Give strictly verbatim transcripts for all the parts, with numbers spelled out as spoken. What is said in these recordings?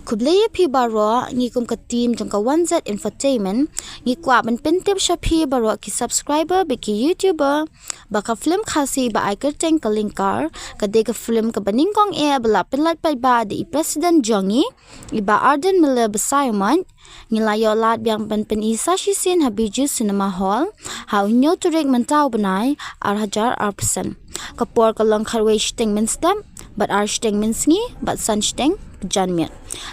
Khublei ïa phi baroh, ngi kum ka team jong ka One Z Entertainment ngi kwah ban pyntip sha phi baroh ki subscriber bad ki YouTuber ba ka film Khasi ba ai kyrteng Ka Lyngkar ka dei ka film kaba nyngkong eh ba la pynlait paidbah da i President jong ngi, i Bah Ardent Miller Basaiawmoit. Ngi la ïoh lad biang ban pyni sa shisien ha Bijou Cinema Hall ha u hynñiew tarik mynta u bnai, ar hajar arphew san. Ka por ka long khatwei shiteng mynstep bad ar shiteng mynsngi bad san shiteng janmiet.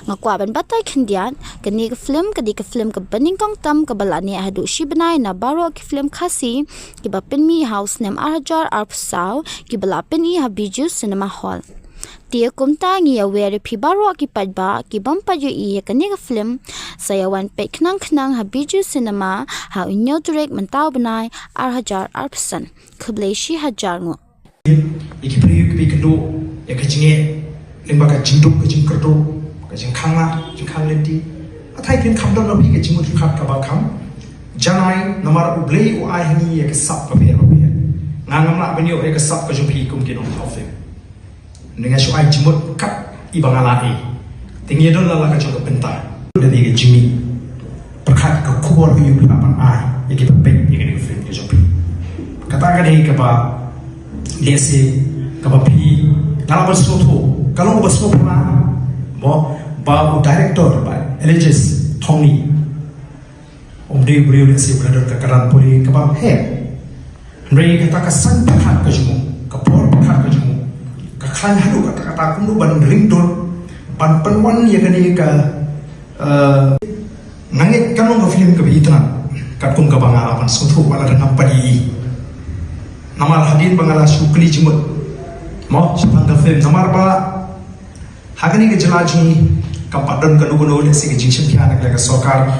Nga kwah ban batai khyndiat, kane ka film ka dei ka film kaba nyngkong tam kaba la neh haduh shi bnai na baroh ki film Khasi kiba pynmih ha u snem ar hajar arphew saw kiba la pyni ha Bijou Cinema Hall. Te kumta ngi ïawer ïa phi baroh ki paidbah ki bym pat ïohi ïa kane ka film, sa ïa wan peit khnang khnang ha Bijou Cinema ha u hynñiew tarik mynta u bnai, ar hajar arphew san. Khublei shi hajar nguh. Ïa ki briew kiba ïakynduh ïa ka jingeh lyngba ka jingduk, ka jingkyrduh, ka jingkhang lad, jingkhang lynti. Hatai phin kham don ma phi ka jingmut jingpyrkhat kaba kham janai, namar U Blei u ai ha ngi ïa ka sap bapher bapher. Nga ngam lah ban ïoh ïa ka sap ka jong phi kum ki nongthaw film. Nga shu ai jingmut kat iba nga lah ei. Te ngi ïa don la la ka jong ka bynta. Lane ka jingmih pyrkhat, ka khubor ka ïoh phi lah ban ai ïa kiba peit ïa kane ka film ka jong phi. Kata ka dei kaba lehse kaba phi, nga lah ban sngewthuh, ka long kaba sngewphylla mo, ba u director, Bah Elias Thongni, um dei u briew lehse uba la don ka kyrdan pule kaba heh. Hynrei kata ka saiñ pyrkhat ka jong u, ka por pyrkhat ka jong u, ka khlaiñ haduh katta katta kumno ban ring dur, ban pynwan ïa kane ka, eh, nga ngeit kan long ka film kaba itynnad, katkum kaba nga lah ban sngewthuh wat la dang ngam pat ïohi. Namar hadien ba nga la shu kylli jingmut mo shaphang ka film, namar ba ha kane ka jylla jong ngi kam pat don kano kano lehse ka jingshim khia na ka sorkar.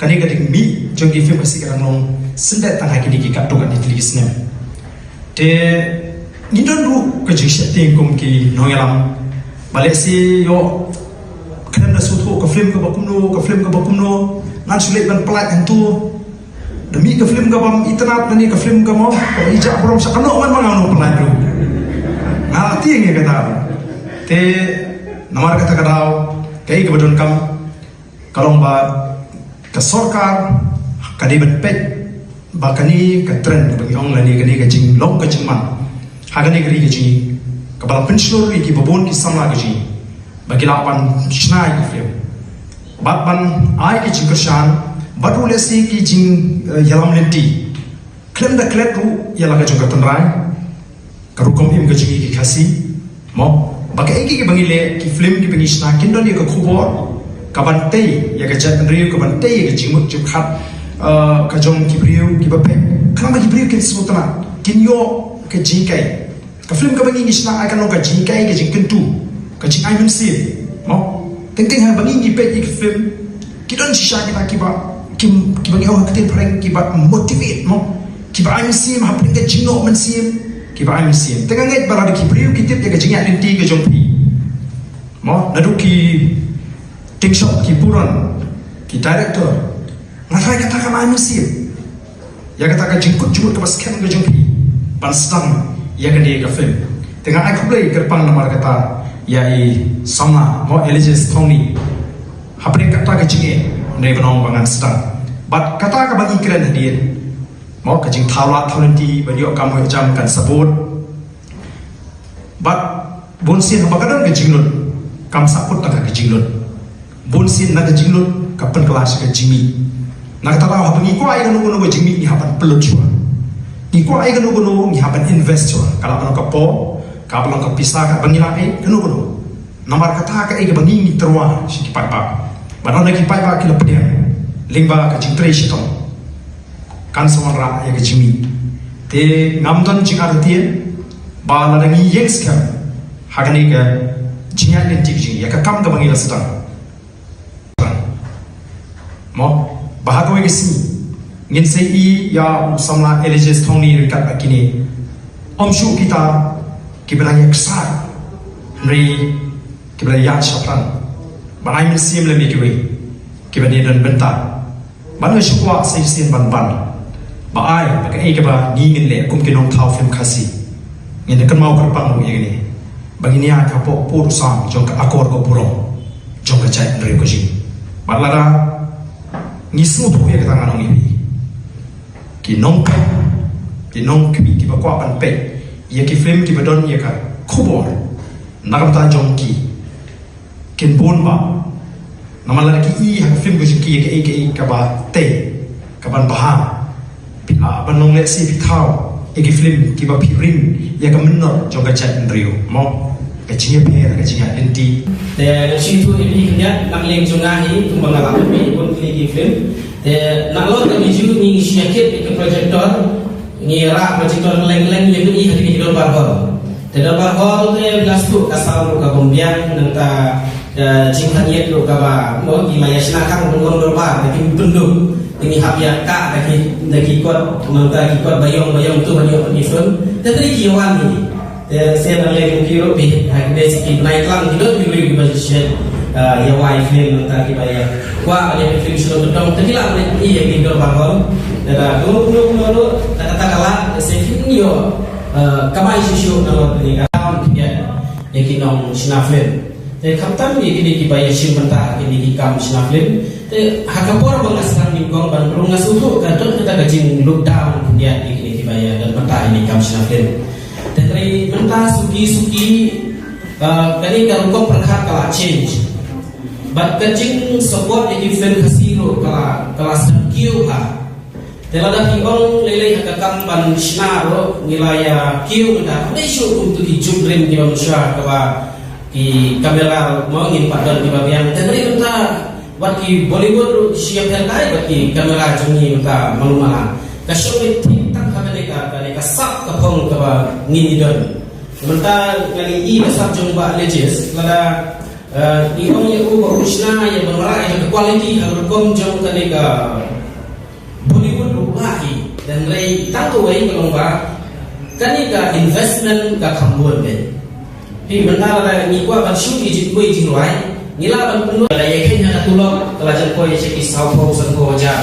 Kane ka jingmih jong ki film Khasi ka dang long syndet tang ha kine ki katto katne tylli ki snem. Te ngi don ruh ka jingsheptieng kum ki nongïalam ba lehse ïoh khlem da sngewthuh ka film kaba kumno, ka film kaba kumno, ngan shu leit ban pynlait hangto. Da mih ka film ka bym itynnad, da mih ka film ka mo, ka ijak burom sha kano man ma nga nong pynlait ruh. Nga la tieng ïa kata. Te namar kata ka daw, kaei kaba donkam ka long ba ka sorkar ka dei ban peit ba kane ka trend kaba ngi ong lane kane ka jinglong ka jingman ha kane ka ri ka jong ngi, kaba la pynshlur ïa kiba bun ki samla ka jong ngi ba ki lah ban shna ïa ki film bad ban ai ki jingkyrshan bad ruh lehse ki jing, eh, ïalam lynti khlem da klet ruh ïa la ka jong ka tynrai, ka rukom im ka jong ngi ki Khasi mo, ba kaei kaei kiba ngi leh, ki film kiba ngi shna kin don ïa ka khubor kaban tei ïa ka jaitbynriew, kaban tei ïa ka jingmut jingpyrkhat, eh, ka jong ki briew kiba peit, khnang ba ki briew kin sngewtynnat, kin ïoh ka jinghikai. Ka film kaba ngi ngi shna ai kan long ka jinghikai, ka jingkyntu, ka jingai mynsiem mo. Teng teng haba ngi ngi peit ïa ka film, ki don shisha kita kiba, ki, kiba ngi ong ha ka ktien phareng kiba motivate mo, kiba ai mynsiem hapdeng ka jingnoh mynsiem, kiba ai mynsiem. Te nga ngeit ba lada ki briew ki tip ïa ka jingïaid lynti ka jong phi mo, naduh ki tyngshop, ki burom, ki director, nga tharai kata kan ai mynsiem ïa kata ka jingkut jingmut kaba skhem ka jong phi ban sdang ïa kane ka film. Te nga ai khublei kyrpang namar kata ïa i samla mo, Elias Thongni, hapdeng kata ka jingeh, ne ban ong ba ngan sdang. Bad kata kaba ngi kren hadien mo, ka jingthaw lad thaw lynti ban ïoh kam ïoh jam kan sa bud. Bad bun sien haba ka don ka jinglut, kam sah kut tang ka jinglut. Bun sien na ka jinglut ka pynkylla sha ka jingmih. Na kata daw haba ngi kwah ïa kano kano ka jingmih ngi hap ban pynlut shuwa. Ngi kwah ïa kano kano ngi hap ban invest shuwa. Ka lah ban long ka por, ka lah ban long ka pisa kaba ngi lah ai, kano kano. Namar kata kaei kaba ngi ngi tyrwa sha ki paidbah. Bad haba ki paidbah ki la pdiang lyngba ka jingtrei shitom, kan sa wanrah ïa ka jingmih. Te ngam don jingartatien ba lada ngi ïeng skhem ha kane ka jingïaid lynti ka jong ngi, ïa ka kam kaba ngi la sdang mo, ba ha kawei ka sngi ngin sa ïohi ïa u samla Elias Thongni ryngkat bad kine. Ym shuh kita kiba la ïa ksai, hynrei kiba la ïa shaphrang ban ai mynsiem lem ïa kiwei kiba dei don bynta. Ban ïa shu kwah sa shisien ban ban ba ai ba kaei kaba ngi ngin leh kum ki nongthaw film Khasi. Ngin da kynmaw kyrpang ruh ïa kane ba ngin ïa ka pok pur sam jong ka akor ka burom. jong ka jaitbynriew ka jong ngi. Bad lada ngi sngewthuh ïa kata, ngan ong ïa phi, ki nongpeit, ki nongkhmih kiba kwah ban peit ïa ki film kiba don ïa ka khubor na ka bynta jong ki, kin bun bha. Namar lada ki i ha ka film ka jong ki ïa kaei kaei kaba tei, kaban bha, phi lah ban long lehse phi thaw ïa ki film kiba phi ring ïa ka mynnor jong ka jaitbynriew, mo, ka jingïapher, ka jingïaid lynti. Te nga sngewthuh ïa phi khyndiat, nang leng jong nga hi kumba nga la pynmih bun kine ki film. Te nalor kaba ïa ju ngi shu ïa kit ïa ka projector, ngi rah projector leng leng ïa phi ha kine ki dorbar hall. Te dorbar hall te phi la sngewthuh ka sound ruh ka bym biang, nangta ka jingpynïaid ruh kaba, mo, ki la ïa shna khang bun dorbar, te kim pynduk. Te ngi hap ïa kah da ki, da ki kot, nangta ki kot ba ïong ba ïong tu ban ïoh ban ïa film. Te hynrei ki ïa wan hi. Te shen nang leh kum ki ruh phi, ha kine ki bnai tlang ki don kiwei kiba shet, ah, ïa wai film, nangta kiba ïa kwah ban ïa film shalor ka dong, te ki lah ban ïa phi ïa ki dorbar hall. Te da kumno kumno kumno ruh, ta kata ka lad, te shen phin ïoh, ah, kamai shuh shuh nalor kane ka down khyndiat ïa ki nongshna film. Te khamtam ïa kine kiba ïa shim bynta ha kine ki kam shna film. Te ha ka por ba nga sdang nyngkong ban rung, nga sngewthuh ka don kata ka jing look down khyndiat ïa kine kiba ïa don bynta ha kine ki kam shna film. Te hynrei mynta suki suki, ah, kane ka rukom pyrkhat ka la change. Bad ka jingsupport ïa ki film Khasi ruh ka la, ka la sdang kiew bha. Te lada phi ong lei lei ha ka kam ban shna ruh ngi la ïa kiew mynta, hynrei shuh kumtu ki juk rim kiba mynshuwa kaba ki kamera ruh, mo, ngim pat don kiba biang. Te hynrei mynta wat ki Bollywood ruh ki shu ïapher kai bad ki kamera jong ngi mynta malu mala. Ka shong rit thik tang ha kane ka, kane ka sap ka phong kaba ngi don. Mynta nga i ka sap jong Bah Legis, lada, eh, i ong ïa u ba u shna ïa ban rah ïa ka quality ha ka rukom jong kane ka Bollywood ruh lah hi, hynrei tang kawei ka long ba kane ka investment ka kham bun beit. Phi, mynta lada ngi kwah ban shu ïa jingkhuid jingrwai, ngi lah ban pynlut, lada ïa kheiñ ha ka tulop ka la jan poi sha ki sawphew sanphew hajar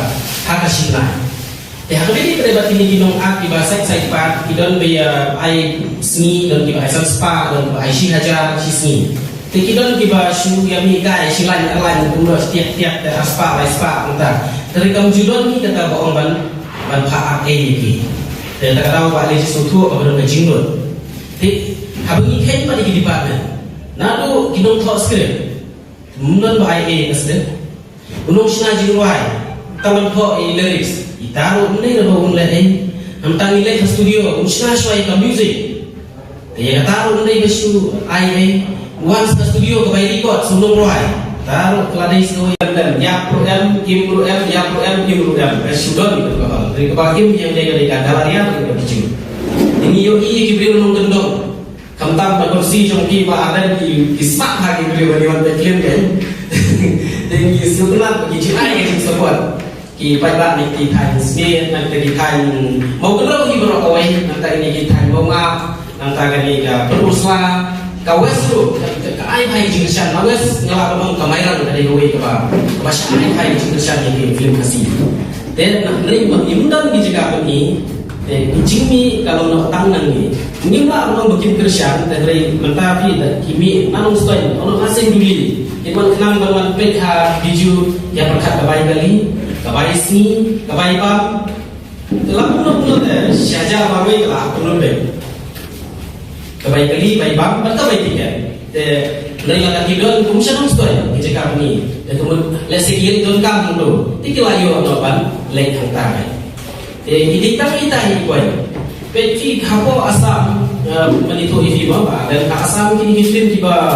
ha ka shi bnai. Te ha kaba ïadei bad kine ki nongakt kiba sait sait pat, ki don ba ïa ai sngi, don kiba ai san spah, don kiba ai shi hajar shi sngi. Te ki don kiba shu ïa mih kai shi laiñ ar laiñ, kumno, shi tiak tiak, te ar spah lai spah mynta. Te hynrei kam ju don hi kata ba ong ban, ban phah ap ei ïa ki. Te kata ka daw ba lei shu sngewthuh kaba don ka jinglut. Te haba ngi kheiñ pat ïa ki department, naduh ki nongthoh script, ym don ba ai ei ka script. U nongshna jingrwai, tang ban thoh i lyrics, ita ruh ym dei ruh ba un leh ei. Namar tang ngi leit ha studio, un shna shuwa ïa ka music. Te ïa kata ruh ym dei ba shu ai ei. Wan sha ka studio kaba ai record, shu nongrwai. Ita ruh ka la dei shu ïa em, ïap ruh em, im ruh em, ïap ruh em, im ruh em. Ka shu don kaba, kaba im ïa ka dei ka Galaria, ka dei ka Bijou. Te ngi ïohi ïa ki briew nongkyndong. Khamtam na kursi jong ki Bah Ardent ki, ki sah ha ki briew ba ki wan peit film kan. Te ngi sngewtynnat ba ki ju ai ka jingsupport. Ki paidbah ne ki thaiñ Smit, nangta ki thaiñ Mawkynrew hi baroh kawei, nangta kine ki thaiñ Mawngap, nangta kane ka Pynursla, ka West ruh, ka, ka, ka ai bha ka jingkyrshan, na West nga lah ban ong ka Mairang ka dei kawei kaba, kaba shah ai bha ka jingkyrshan ïa ki film Khasi. Te na hynrei ma ngim don ki jaka pyni, te ki jingmih ka long noh tang na ngi. Ngim lah ban ong ba kim kyrshan, te hynrei mynta phi da ki mih na Nongstoiñ, na Nongstoiñ Duli. Ki wan khnang ban wan peit ha Bijou, ïa pyrkhat ka bai kali, ka bai sngi, ka bai bam. Te la kumno kumno te shi hajar marwei ka la kumno peit. Ka bai kali, bai bam, bad ka bai tiket. Te hynrei lada ki don kum sha Nongstoiñ ki jaka pyni. Te kumno lehse ki ïeng donkam kumno, te ki la ïoh noh ban leit hangta. Te ki dei tang kita hi kwai. Peit ki hapoh Assam, eh, mane to i fi ma ba, dan ha Assam kine ki film kiba